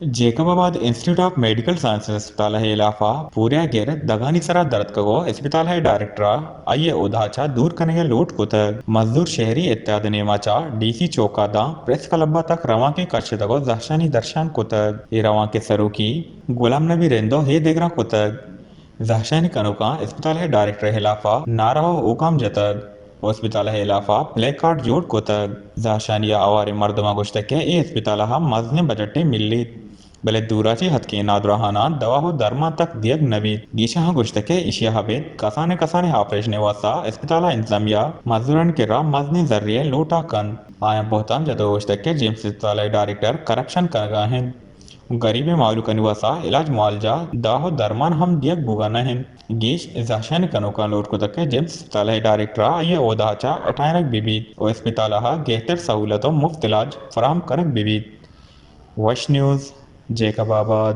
جیکب آباد institute of medical sciences اسپتال ءِ ہلاف ءَ پوریا گر دگانی سرا درتکگ ءُ اسپتال ءِ ڈائریکٹر ءَ آئی ءِ عہدہ چہ دور کنگ ءِ لوٹ کتگ۔ مزدور شہری اتحاد ءِ نیما چہ ڈی سی چوک ءَ داں پریس کلب ءَ تک روانکے کشتگ ءُ زہشانی درشان کتگ۔ اے روانک ءِ سروکی غلام نبی رندو ءَ دگراں کتگ۔ زہشانی کنوکاں اسپتال ءِ ڈائریکٹر ءِ ہلاف ءَ نعرہ ءُ اوکام جتگ ءُ اسپتال ءِ ہلاف ءَ پلے کارڈ جوڑ کتگ۔ زہشانی ءَ ہواریں مردماں گوشتگ کہ اے اسپتال ءَ مزنیں بجٹے ملیت، بلے دوراچی ہتکیں نادراہاناں دوا ءُ درمان تک دیگ نہ بیت۔ گیشاں گوشتگ کہ ایشی ءَ ابید کسانیں کسانیں آپریشن ءِ واستہ اسپتال ءِ انتظامیہ مزدورانی کرا مزنیں زری ءِ لوٹ ءَ کنت۔ آیاں بہتام جتگ ءُ گوشتگ کہ جیمز اسپتال ءِ ڈائریکٹر کرپشن کنگ ءَ انت۔ گریبیں مہلوکانی واستہ علاج معالجہ، دوا ءُ درمان ہم دیگ بوگ ءَ نہ انت۔ گیش زہشانی کنوکاں لوٹ کتگ کہ جیمز اسپتال ءِ ڈائریکٹر ءَ آئی ءِ عہدہ چہ ہٹائینگ بہ بیت ءُ اسپتال ءَ گہتر سہولت ءُ مفت علاج فراہم کنگ بہ بیت۔ وش نیوز، جیکب آباد۔